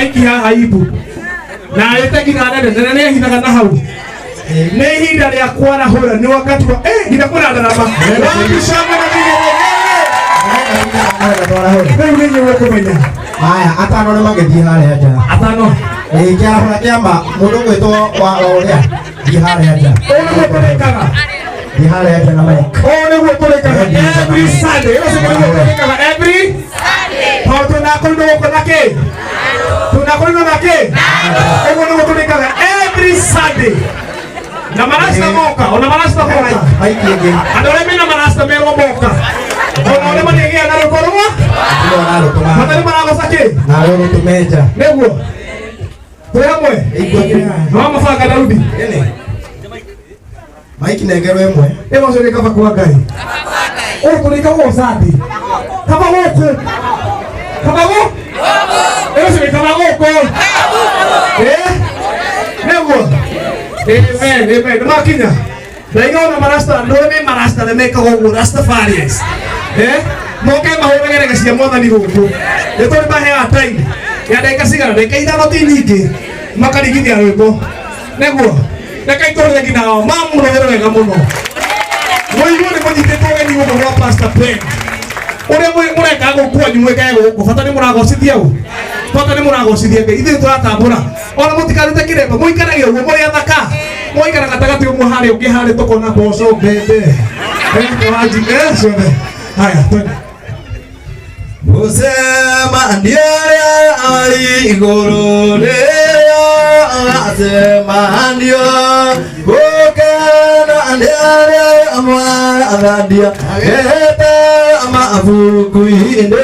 Maiki haha ibu na arĩte nginya nene nene nĩ ehithaga na hau. Nĩ ihinda rĩa kwarahũra, nĩ wakati wa nginya kwĩna ndarama wabicanga na vigelegele. Rĩu nĩ inyuĩ mũkũmenya. Haya, atano nĩ magĩthiĩ harĩa nja. Atano. Ĩĩ, kĩarahũra kĩama mũndũ gwĩtwo wa ũrĩa thiĩ harĩa nja. Ũũ nĩguo tũrĩkaga. Thiĩ harĩa nja na mic. Ũũ nĩguo tũrĩkaga every Sunday. Ũcio nĩguo tũrĩkaga every tondũ tunakorirwo gũkũ na kĩ, tunakorirwo na kĩ. Ũguo nĩguo tũrĩkaga every Sunday na marasta moka, ona marasta moka. Mic ĩngĩ. Andũ arĩa mena marasta merwo moka, ona ũrĩa marĩgĩa na rũko rwa Ndio ararũtũma. matarĩ maragoca kĩ. Nawe ũrũtũme nja. Nĩguo tũrĩ hamwe. Ĩiguo. No mabanga Daudi. Ĩnĩ. Mic nengerwo ĩmwe. Ĩno ũcio nĩ kaba kwa Ngai. Ũũ tũrĩkaga o Sunday. Kaba gũkũ, kaba gũ ĩno ũcio nĩ kaba gũkũ. Nĩguo. Amen, amen. Nĩ makinya ndaiga ona marasta, andũ arĩa me marasta nĩ mekaga ũguo, Rastafarians, moke mahũrage rege cia mwathani gũkũ. Nĩ tũrĩ maheaga time ya ndagĩka cigana, ndagĩka 5 ti nyingĩ, makarigithia rwĩmbo. Nĩguo reke itũrĩre nginya ao mamũrũgĩre wega mũno. Mũigue nĩ mũnyitĩtwo ũgeni gũkũ gwa Pastor Ben. Ũrĩa mũreka gũkũ kwanyu mwĩkage gũkũ, bata nĩ mũragocithia ũ, bata nĩ mũragocithia Ngai. Ithuĩ tũratambũra ona mũtikarute kĩremba, mũikarage ũguo mũrĩ athaka, mwaikara gatagatĩ ũmwe harĩa ũngĩ harĩa tũkona mboco, mbembe, wanji, ciothe. Haya, twende. Gũcemania arĩa arĩ igũrũ rĩrĩa gacemanio, gũkena nĩ arĩa mwarandia gete mabuku-inĩ,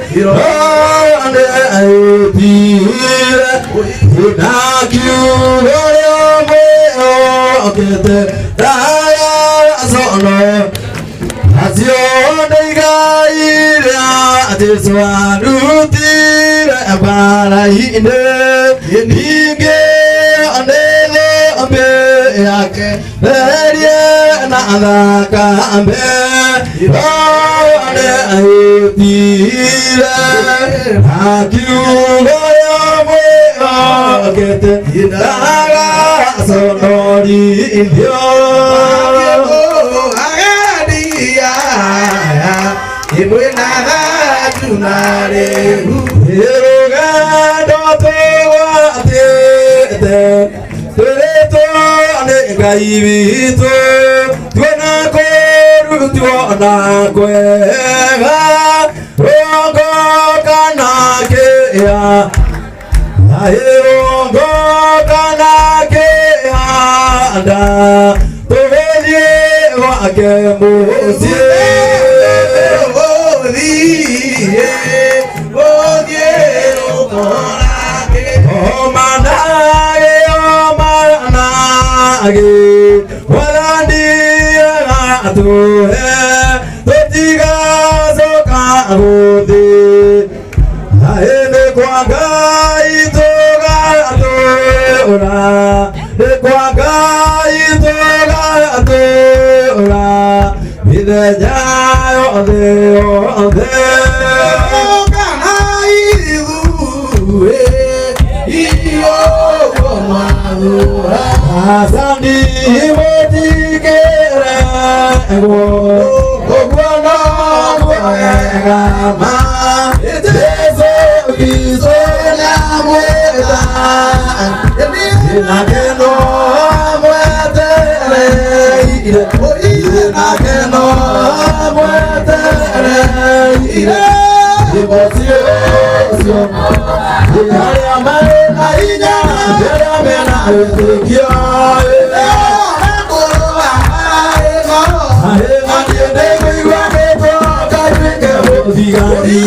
nĩ ĩtire na kiugo rĩa mwĩhokete ndagacono acio ndaigaire Jesu arutire mbara-inĩ, ningĩ nĩ yake therie na thakame, nĩ ĩtire na kiugo ya mwĩhokete ndagaconorithio. Rũgendo tũgwatĩte twĩrĩtwo nĩ Ngai witũ, tuona kũrutwo na kwega rũgongo kana kĩa, rũgongo kana kĩanda, tũgĩthiĩ gwake mũciĩ. Omanage, omanage, wathani agatũhe, tũtigacoka gũthiĩ. Aĩ nĩ kwa Ngai tũgatũũra, nĩ kwa Ngai tũgatũũra, mĩthenya yothe yothe. Asandi mũtikĩregwo, ũguo noguo wega ma Jesu Kristo nĩamwĩta, nake no amwetereire, nake no amwetereire. Mũciĩ ũcio arĩa marĩ na hinya, arĩa mena wĩtĩkio, na niĩ ndĩkũigua ngĩtwo ngatuĩke mũthigari.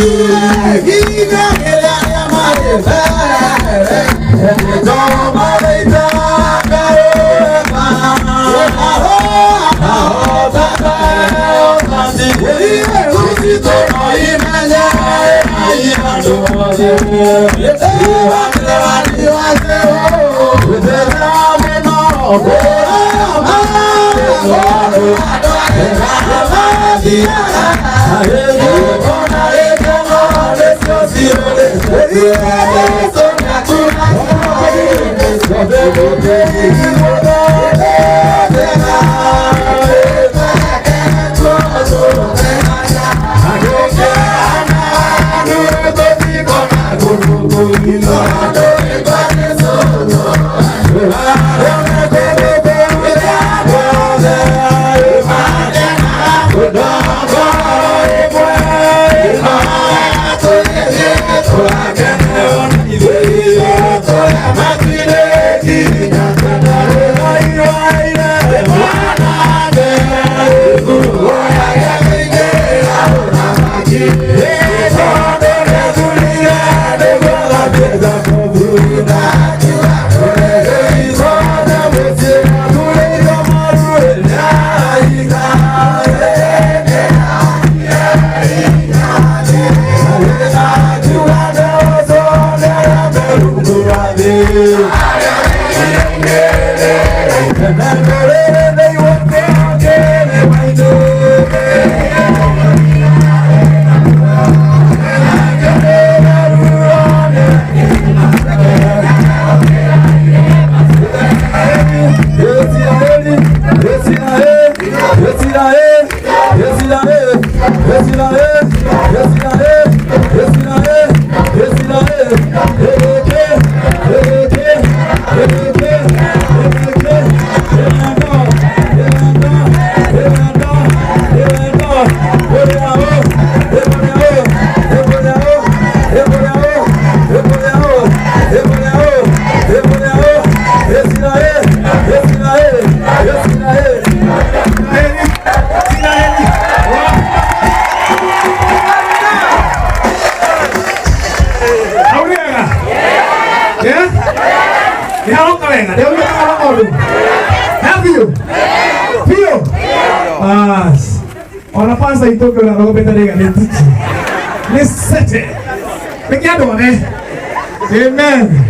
Ona pasta itoke na rogo betarega ni tichi. Ni sete. Niki andũ othe. Amen.